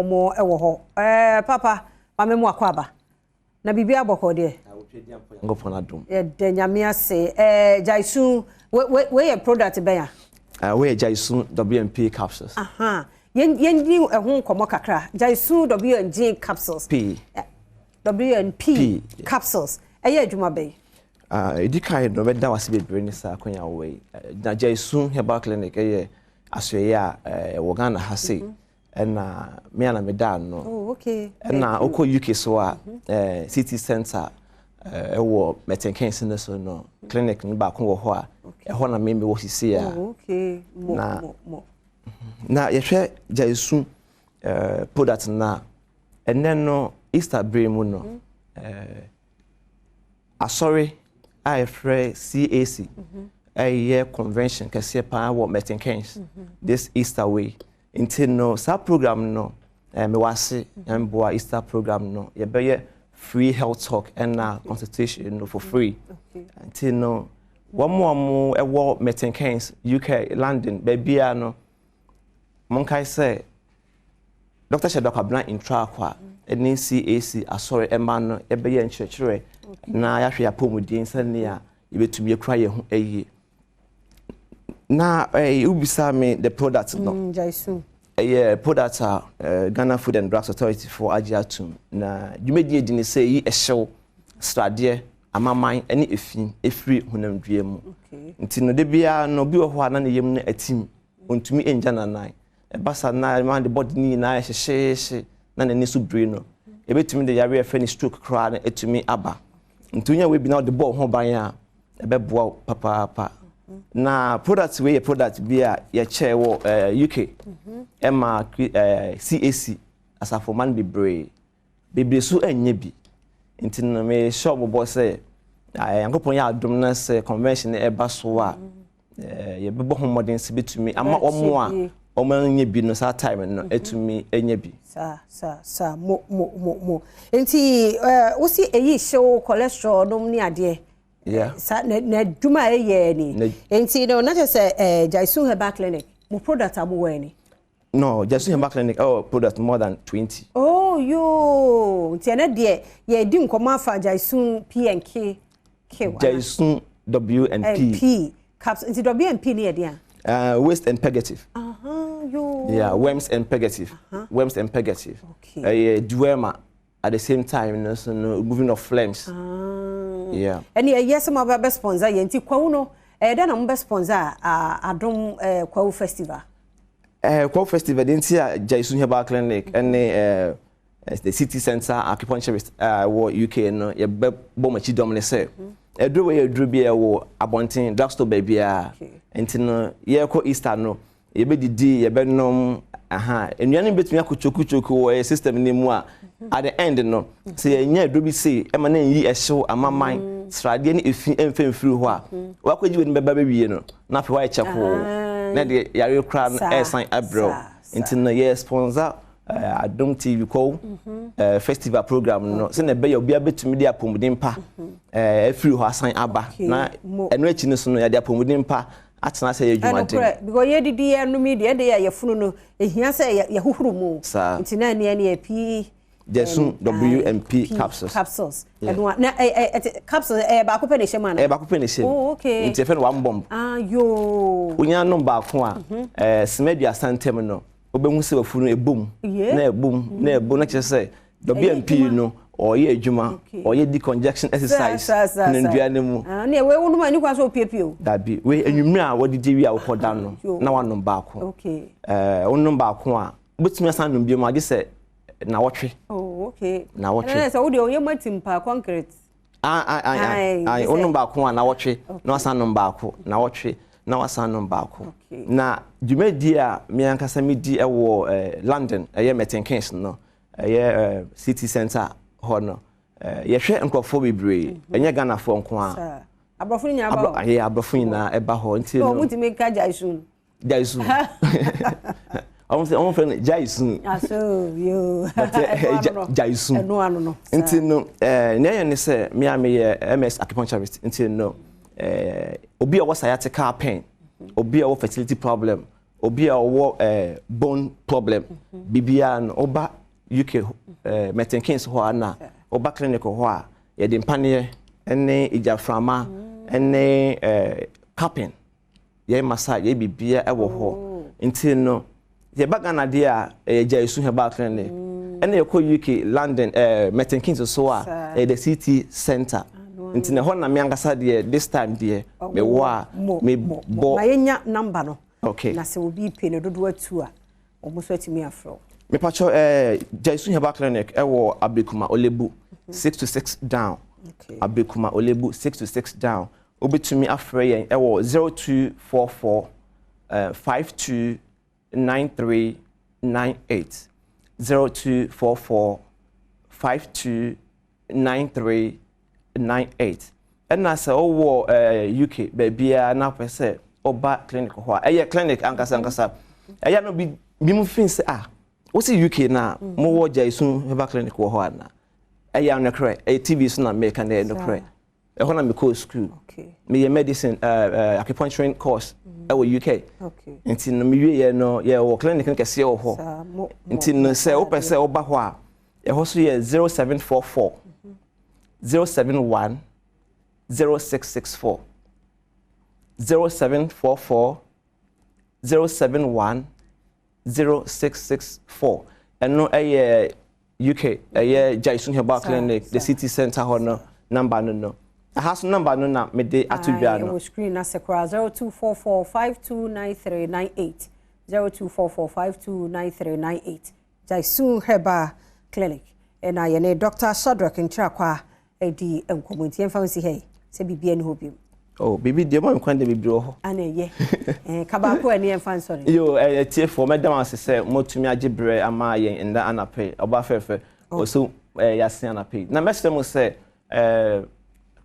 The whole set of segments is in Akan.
Wɔn wɔ hɔ. Ɛɛ papa, maame mu akɔ aba. Na biribi abɔkɔ deɛ? Nyankopɔn adom. Yɛda Nyame ase. Ɛɛ Jaisun, wei yɛ product bɛn a? Wei yɛ Jaisun WMP capsules. Aha. Yɛn yɛn ɛho nkɔmmɔ kakra. Jaisun WMG capsules. P. WMP P. capsules. Ɛyɛ adwuma bɛn? Ɛdi kan no, bɛda wase bebree ne saa akonnwa wɔ yi. Na Jaisun Herbal Clinic ɛyɛ asoɛyɛ a ɛwɔ Ghana ha sei. Ɛna me ana meda ano. Ɛna wokɔ UK so a, City Center ɛwɔ Milton Keynes no so no, clinic no baako wɔ hɔ a ɛhɔ na me mewɔ sisi a. Mo mo mo. Na yɛhwɛ Jaisun product na ɛnɛ no, Easter bere mu no, asɔre a yɛfrɛ CAC ɛyɛ convention kɛseɛ paa wɔ Milton Keynes this Easter way. Nti no, saa program no, mewɔ ase mboa Easter program no, yɛbɛyɛ free health talk ɛna consultation no for free. Nti no, wɔn a wɔn ɛwɔ Milton Keynes, UK, London, baabiara no, monkae sɛ Dr. Shadrach Kwabena Ntraakwa ɛne CAC asɔre ɛma no ɛbɛyɛ nkyerɛkyerɛ na yɛahwɛ apɔmuden sɛnea yɛbɛtumi akura yɛn ho ayie. Na wobisa me the product no. Jaisun. Ɛyɛ product a Ghana Food and Drugs Authority foɔ agye atum, na dwumadie di ne sɛ yi ɛhyew, sradeɛ, amaman ne efi efiri honamdua mu. Nti no, de biara no, obi wɔ hɔ a na ne yam no atim, ontumi ngya nanan. Ɛba sa na ma de body ne nyinaa hyehyeehye na n'ani so biri no, ebetumi de yare a yɛfrɛ no stroke koraa no etumi aba. Nti wonya wei bi na ɔde bɔ ho ban a, ɛbɛboa wo papaapa. Na product wei yɛ product bi a yɛkyɛɛ wɔ UK ɛma CAC asafoma no bebree bebree so ɛnyɛ bi. Nti no, mehyɛ ɔbɔbɔ sɛ Nyankopɔn yɛ adom na sɛ convention no ɛba so a, yɛbɛbɔ ho mmɔden sɛ bɛtumi ama ɔmo a ɔmo anya bi no saa time no ɛtumi anya bi. Saa saa saa, mo mo mo mo. Nti wosi eyi hyew cholesterol nom ne adeɛ. Saa na adwuma a ɛyɛ ni. Nti no, na kyerɛ sɛ Jaisun Herbal Clinic, mo product a mo wɔ ni? No, Jaisun Herbal Clinic ɛwɔ product more than 20. Oh yoo, nti ɛnɛ deɛ yɛdi nkɔmɔ afa Jaisun P and K K. Jaisun W and P. P capsule. Nti W and P ni yɛ deɛ? Waste and purgative. Aha, yoo. Yeah, worms and purgative. Worms and purgative. Ɛyɛ dewormer at the same time no so no, moving of phlegms. Yeah. Ɛne ɛyɛ sɛ mo bɛ sponsor yɛn. Nti Kwawu no, ɛyɛ dɛ na mo bɛ sponsor Adom Kwawu Festival? Kwawu Festival de, nti a Jaisun Herbal Clinic ɛne the City Center acupuncturist a ɛwɔ UK no yɛbɛbɔ mo akyi dɔm ne sɛ ɛduro wei yɛ aduro bi a ɛwɔ abɔnten drugstore baabiara. Nti no, yɛrekɔ Easter no, yɛbɛdidi, yɛbɛnom, aha nnuane bɛtumi akotwokutoku wɔ yɛ system no mu a, at the end no, sɛ yɛnya aduro bi sei ɛma na nyi ɛhyew, amaman, sradeɛ ne efi ɛmfɛ mfiri hɔ a, wakɔgye wei no bɛba bɛwie no na afei wayɛ kyɛkoo na deɛ yare koraa no ɛresan abrɛw. Nti no, yɛ sponsor Adom TV Kwawu festival program no sɛnea ɛbɛyɛ obiara bɛtumi de apɔmuden pa afiri hɔ asan aba. Na ɛno akyi no so no, yɛde apɔmuden pa atena sɛ yɛ adwumaden. Ɛnokorɛ, because yɛdidi, yɛnom yi deɛ, ɛde yɛ yɛfunu no ehia sɛ yɛhohoro mu. Nti na ɛne yɛ pii. Jaisun WMP capsules. Capsules ɛno a na ɛ ɛ ɛte capsules ɛyɛ baako pɛ na ɛhyɛ mu ana? Ɛyɛ baako pɛ na ɛhyɛ mu. Nti yɛfrɛ no one bomb. Ah yoo. Wonya nom baako a, sima 30 ntam no, wobɛhu sɛ wafunu no ɛbom na ɛbom na ɛbom, na kyerɛ sɛ WMP no ɔyɛ adwuma, ɔyɛ decongestion exercise ne ndua no mu. Ah, ne wei wonom a, ni kwan sɛ opiepie o. Dabi, wei anwummerɛ a wɔdidi wie a wokɔda no na wanom baako. Wonom baako a, wobɛtumi asan nom bio mu agye sɛ nawɔtwe. Nawɔtwe. Ɛnɛ sɛ wode ɔyɛ mu atim paa concrete. Ah ah ah ah, wonom baako a, nawɔtwe na wasan nom baako, nawɔtwe na wasan nom baako. Na dwumadie a me ankasa medi ɛwɔ London, ɛyɛ Milton Keynes no, ɛyɛ City Center hɔ no, yɛhwɛ nkurɔfoɔ bebree, ɛnyɛ Ghanafoɔ nko a. Aborɔfo no nyinaa ba hɔ? Ɛyɛ aborɔfo nyinaa ɛba hɔ nti no. Ɔmo ntumi nka Jaisun. Jaisun, ɔmo sɛ ɔmo fɛ no Jaisun. Aso yoo. But Jaisun. Ɛno ano no. Nti no, nea yɛ ne sɛ me a meyɛ MS acupuncturist, nti no, obi a ɔwɔ sciatica pain, obi a ɔwɔ fertility problem, Obi a ɔwɔ bone problem, biribiara no, woba UK Milton Keynes hɔ a, na woba clinic hɔ a, yɛde mpaneɛ ne egyaframa ne cupping, yɛ massage, yɛ biribiara ɛwɔ hɔ. Nti no yɛba Ghana deɛ a, ɛyɛ Jaisu Herbal Clinic, ɛna yɛkɔ UK London, Milton Keynes so a, ɛyɛ the City Centre. Nti na ɛhɔ na me ankasa deɛ, this time deɛ mewɔ a mebɔ. Ma yɛnya number no. Okay. Na sɛ obi pɛ no dodoɔ atu a, ɔmo nso atumi afrɛ wo. Mepatwɔ, Jaisu Herbal Clinic ɛwɔ Abekuma Olebu 6 to 6 down. Abekuma Olebu 6 to 6 down. Wobɛtumi afrɛ yɛn ɛwɔ 0244 529398, 0244 529398. Ɛna sɛ wowɔ UK baabiara na wopɛ sɛ ɔba clinic hɔ a, ɛyɛ clinic ankasa ankasa. Ɛyɛ no bi bi mu fin sɛ, ah, wosi UK na mowɔ Jaisu Herbal Clinic wɔ hɔ ana? Ɛyɛ anokorɛ, ɛyɛ TV so na meka na ɛyɛ nokorɛ. Ɛhɔ na mekɔɔ school. Meyɛ medicine, acupuncturing course ɛwɔ UK. Nti no mewieɛ no, yɛwɔ clinic no kɛseɛ wɔ hɔ. Nti no sɛ wopɛ sɛ woba hɔ a, ɛhɔ so yɛ 0744 071 0664, 0744 071 0664. Ɛno ɛyɛ UK, ɛyɛ Jaisun Herbal Clinic, the City Centre hɔ no number no. Aha so number no na mede ato dwa no. Ɛwɔ screen na sɛ koraa, 0244 529398, 0244 529398, Jaisun Herbal Clinic. Ɛna yɛne Dr. Shadrack Ntirakwa adi nkɔmmɔ. Nti yɛmfa nsi ha yi sɛ biribi ani hɔ bio. Oh, biribi deɛ, mo nkwan de bebree wɔ hɔ. Ana ɛyɛ kabaako ani yɛmfa nsɔre. Yo, ɛyɛ tiefoɔ, mɛda mo ase sɛ motumi agye berɛ ama yɛn nda anapɛ. Ɔba fɛfɛ ɔso yɛase anapɛ yi. Na mɛsrɛ mo sɛ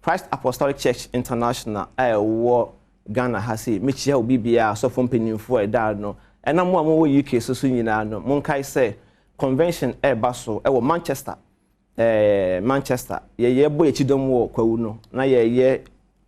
Christ Apostolic Church International a ɛwɔ Ghana ha sei, mekyia obi biara, asɔfo mpanimfoɔ a ɛda no, ɛna mo a mowɔ UK so nyinaa no, monkae sɛ convention ɛreba so ɛwɔ Manchester. Manchester, yɛyɛ bɔ yɛkyi dɔm wɔ Kwawu no na yɛyɛ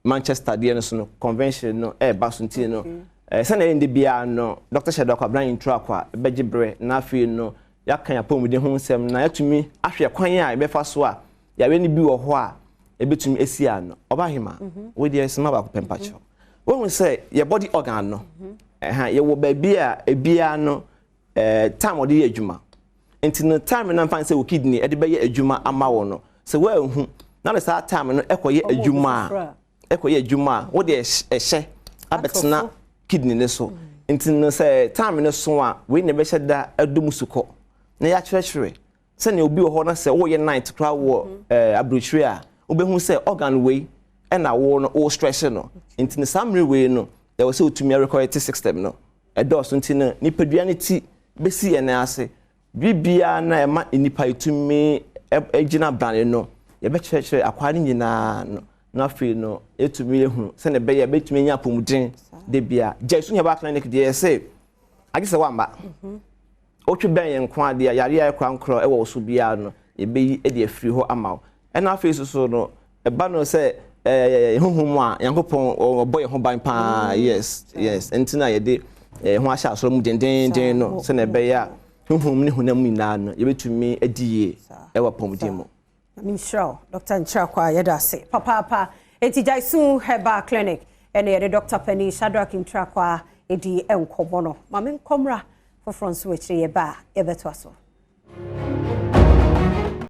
Manchester deɛ no so no, convention no ɛreba so. Nti no sɛnea ɛyɛ ndɛ biara no, Dr. Shadrack Kwabena Ntuakwa bɛgye berɛ na afei no yɛaka yɛn apɔmuden ho nsɛm na yɛatumi ahwɛ kwan a yɛbɛfa so a yɛawe no bi wɔ hɔ a ɛbɛtumi esi ano. Ɔbahema, wo deɛ sima baako pɛ mpakyɛw. Wohu sɛ yɛ body organ no, ɛha yɛwɔ baabi a ebiara no time ɔde yɛ adwuma. Nti no time no, mfa sɛ wo kidney ɛde bɛyɛ adwuma ama wo no, sɛ woanhu na de saa time no ɛkɔyɛ adwuma a, ɛkɔyɛ adwuma a wode ɛhyɛ abɛtena kidney ne so. Nti no sɛ time no so a, wei na ɛbɛhyɛ da ɛdom sukɔ na yɛakyerɛkyerɛ sɛnea obi wɔ hɔ na sɛ woyɛ night koraa wɔ aburokyire a, wobɛhu sɛ organ wei ɛna wo no wo stress no. Nti no saa mmerɛ wei no, ɛwɔ sɛ wotumi arekɔyɛ system no ɛdɔɔso. Nti no nipadua no ti bɛsi yɛn nan ase, biribiara na ɛma nipa etumi gyina brane no, yɛbɛkyerɛkyerɛ akwaa no nyinaa no na afei no yɛtumi ehu sɛnea ɛbɛyɛ bɛtumi anya apɔmuden de bia. Jaisu Herbal Clinic deɛ, yɛsɛ agye sɛ wamba wotwe bɛn yɛn nko adeɛ, yareɛ a ɛkora nkorɔ ɛwɔ wo so biara no, yɛbɛyi de afiri hɔ ama wo. Ɛna afei soso no, ɛba no sɛ huhum mu a, Nyankopɔn ɔbɔ yɛn ho ban paa. Yes, nti na yɛde ho ahyɛ asɔrɔ mu dendenden no sɛnea ɛbɛyɛ a huhum ne honam nyinaa no yɛbɛtumi adi yie ɛwɔ apɔmuden mu. Nyame nhyira wo, Dr. Nkyerɛkɔ a yɛda ase papaapa. Enti Jaisun Herbal Clinic ɛne yɛde Dr. Pani Shadrack Ntirakwa ɛdi nkɔmmɔ no. Ma me nkɔmmra foforɔ nso akyire, yɛba a yɛbɛtoa so.